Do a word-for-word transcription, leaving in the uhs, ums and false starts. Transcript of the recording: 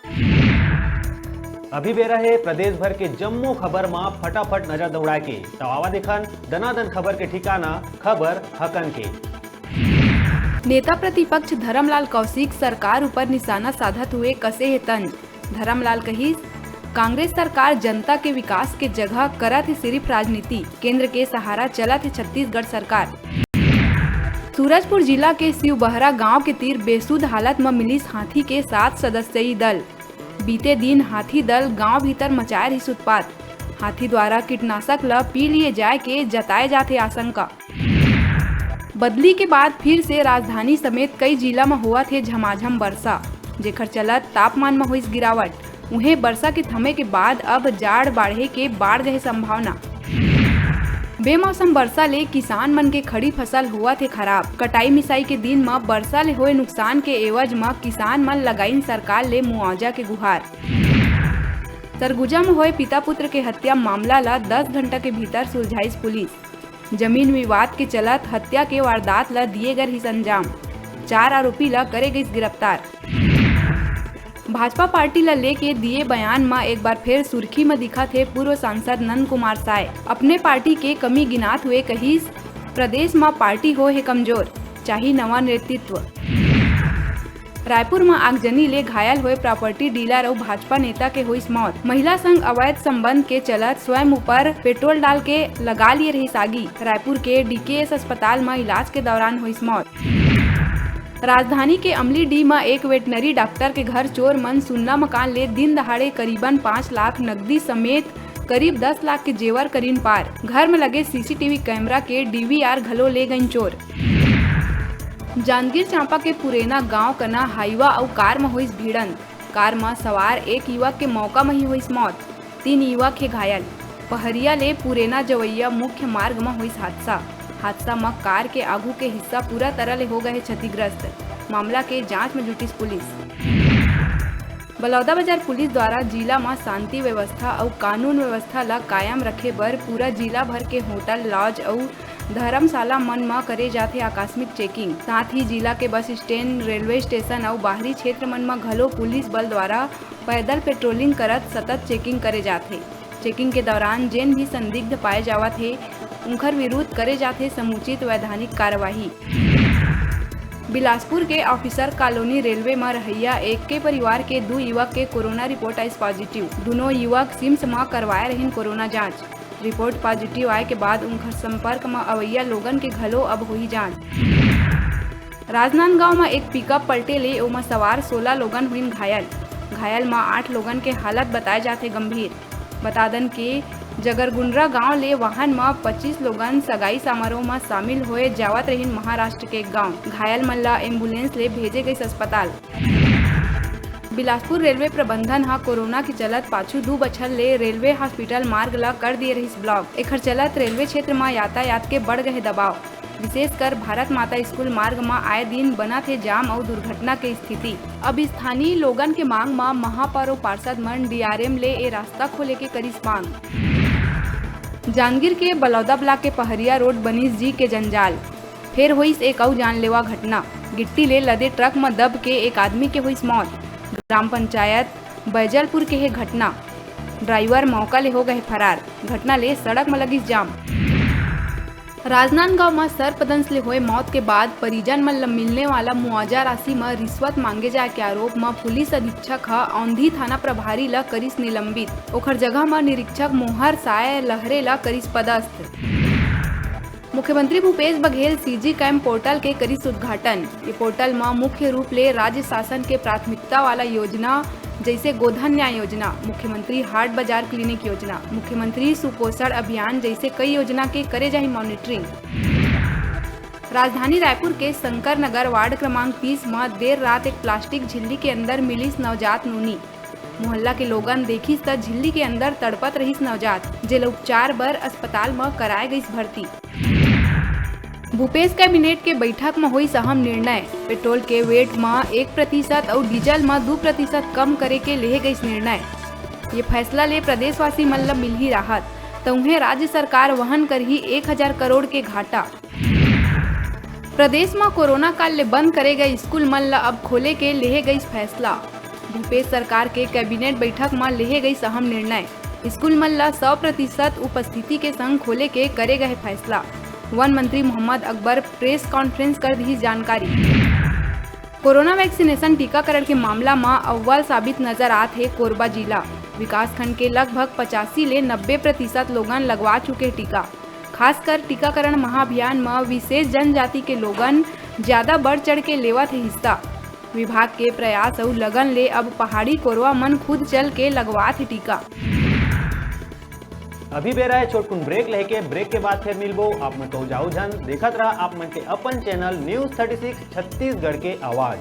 अभी बेरा हे प्रदेश भर के जम्मो खबर म फटाफट नजर दौड़ाए के। त आवा देखन दनादन खबर के ठिकाना, खबर हकन के। नेता प्रतिपक्ष धरमलाल कौशिक सरकार ऊपर निशाना साधत हुए कसे हे तंज। धरमलाल कहिस, कांग्रेस सरकार जनता के विकास के जगह करत हे सिर्फ राजनीति, केंद्र के सहारा चलत हे छत्तीसगढ़ सरकार। सूरजपुर जिला के शिवबहरा गांव के तीर बेसुध हालत म मिलिस हाथी के सात सदस्यीय दल। बीते दिन हाथी दल गांव भीतर मचाए रहिस उत्पात। हाथी द्वारा कीटनाशक ल पी लिए जाए के जताए जाथे आशंका। बदली के बाद फिर से राजधानी समेत कई जिला म होवत हे झमाझम बरसा, जेखर चलत तापमान म होइस गिरावट। उहें, बरसा के थमे के बाद अब जाड़ बाढ़े के बाढ़ गए संभावना। बेमौसम बरसा ले किसान मन के खड़ी फसल होवत हे खराब। कटाई मिसाई के दिन म बरसा ले होए नुकसान के एवज म किसान मन लगाइन सरकार ले मुआवजा के गुहार। सरगुजा म होए पिता पुत्र के हत्या मामला ल दस घंटा के भीतर सुलझाइस पुलिस। जमीन विवाद के चलत हत्या के वारदात ल दिए गए रहिस अंजाम। चार आरोपी ल करे गइस गिरफ्तार। भाजपा पार्टी ल लेके दिए बयान म एक बार फिर सुर्खी म दिखत हे पूर्व सांसद नंद कुमार साय। अपने पार्टी के कमी गिनात हुए कहिस, प्रदेश म पार्टी हो हे कमजोर, चाही नवा नेतृत्व। रायपुर म आगजनी ले घायल होए प्रॉपर्टी डीलर अउ भाजपा नेता के होइस मौत। महिला संग अवैध संबंध के चलत स्वयं ऊपर पेट्रोल डाल के लगा लिए रहिस आगी। रायपुर के डीकेएस अस्पताल म इलाज के दौरान होइस मौत। राजधानी के अमलीडीह म एक वेटनरी डॉक्टर के घर चोर मन सुन्ना मकान ले दिन दहाड़े करीबन पाँच लाख नकदी समेत करीब दस लाख के जेवर करीन पार। घर म लगे सीसीटीवी कैमरा के डीवीआर घलो ले गइन चोर। जांजगीर चांपा के पुरेना गांव कना हाईवा अउ कार म होइस भिड़ंत। कार म सवार एक युवक के मौका म ही होइस मौत, तीन युवक हे घायल। पहरिया ले पुरेना जवइया मुख्य मार्ग म होइस हादसा। हादसा म कार के आगू के हिस्सा पूरा तरह ले हो गए हे क्षतिग्रस्त। मामला के जांच म जुटिस पुलिस। बलौदाबाजार पुलिस द्वारा जिला म शांति व्यवस्था अउ कानून व्यवस्था ल कायम रखे बर पूरा जिला भर के होटल, लॉज अउ धर्मशाला मन म करे जाथे आकस्मिक चेकिंग। साथ ही जिला के बस स्टैंड, रेलवे स्टेशन अउ बाहरी क्षेत्र मन म घलो पुलिस बल द्वारा पैदल पेट्रोलिंग करत सतत चेकिंग करे जाथे। चेकिंग के दौरान जेन भी संदिग्ध पाए जावत हे, उंखर विरुद्ध करे जाथे समुचित वैधानिक कार्यवाही। बिलासपुर के ऑफिसर कॉलोनी रेलवे म रहइया एक के परिवार के दू युवक के कोरोना रिपोर्ट आइस पॉजिटिव। दुनों युवक सिम्स म करवाए रहिन कोरोना जांच। रिपोर्ट पॉजिटिव आए के बाद उंखर संपर्क म अवइया लोगन के घलो अब होही जांच। राजनांदगांव म एक पिकअप पलटे ले ओमा सवार सोला लोगन होइन घायल। घायल म आठ लोगन के हालत बताए जाथे गंभीर। बता दन के जगरगुंडरा गांव ले वाहन म पच्चीस लोगन सगाई समारोह म शामिल होए जावत रहिन महाराष्ट्र के एक गांव। घायल मन ल एम्बुलेंस ले भेजे गइस अस्पताल। बिलासपुर रेलवे प्रबंधन ह कोरोना के चलत पाछू दू बछर ले रेलवे हॉस्पिटल मार्ग ल कर दिए रहिस ब्लॉक। एखर चलत रेलवे क्षेत्र म यातायात के बढ़ गए दबाव। विशेषकर भारत माता स्कूल मार्ग म आए दिन बनत हे जाम अउ दुर्घटना के स्थिति। अब स्थानीय लोगन के मांग म महापौर अउ पार्षद मन डीआरएम ले ए रास्ता खोले के करिस मांग। जांजगीर के बलौदा ब्लॉक के पहरिया रोड बनिस जी के जंजाल, फेर होइस एक अउ जानलेवा घटना। गिट्टी ले लदे ट्रक म दब के एक आदमी के होइस मौत। ग्राम पंचायत बैजलपुर के हे घटना। ड्राइवर मौका ले हो गए फरार। घटना ले सड़क म लगिस जाम। राजनांदगांव म सर्पदंश ले होए मौत के बाद परिजन मन ल मिलने वाला मुआवजा राशि म रिश्वत मांगे जाए के आरोप म पुलिस अधीक्षक ह औंधी थाना प्रभारी ल करिस निलंबित। ओखर जगह म निरीक्षक मोहर साय लहरे ल करिस पदस्थ। मुख्यमंत्री Bhupesh Baghel CG cam portal के करिस उद्घाटन। ये पोर्टल म मुख्य रूप ले राज्य शासन के प्राथमिकता वाला योजना, जैसे गोधन न्याय योजना, मुख्यमंत्री हाट बाजार क्लिनिक योजना, मुख्यमंत्री सुपोषण अभियान जैसे कई योजना के करे जाही मॉनिटरिंग। राजधानी रायपुर के शंकर नगर वार्ड क्रमांक तीस म देर रात एक प्लास्टिक झिल्ली के अंदर मिलिस नवजात नोनी। मोहल्ला के लोगन देखिस त झिल्ली के अंदर तड़पत रहिस नवजात, जेला उपचार बर अस्पताल म कराए गइस भर्ती। भूपेश कैबिनेट के बैठक म होइस अहम निर्णय। पेट्रोल के वेट म एक प्रतिशत अउ डीजल म दू प्रतिशत कम करे के लेहे गइस निर्णय। ये फैसला ले प्रदेशवासी मन ल मिलही राहत, त उहें राज्य सरकार वहन करही एक हजार करोड़ के घाटा। प्रदेश म कोरोना काल ले बंद करे गए स्कूल मन ल अब खोले के लेहे गइस फैसला। भूपेश सरकार के कैबिनेट बैठक म लेहे गइस अहम निर्णय। स्कूल मन ल सौ प्रतिशत उपस्थिति के संग खोले के करे गए फैसला। वन मंत्री मोहम्मद अकबर प्रेस कॉन्फ्रेंस कर दिस जानकारी। कोरोना वैक्सीनेशन टीकाकरण के मामला म अव्वल साबित नजर आत हे कोरबा जिला। विकासखंड के लगभग पचासी ले नब्बे प्रतिशत लोगन लगवा चुके टीका। खासकर टीकाकरण महाअभियान म विशेष जनजाति के लोगन ज्यादा बढ़ चढ़ के लेवत हे हिस्सा। विभाग के प्रयास अउ लगन ले अब पहाड़ी कोरवा मन खुद चल के लगवात हे टीका। अभी बेरा है छोटकुन ब्रेक लेके, ब्रेक के बाद फिर मिलबो। आप मन कहू जाऊ झन, देखत रहा आप मन के अपन channel news thirty six Chhattisgarh के आवाज़।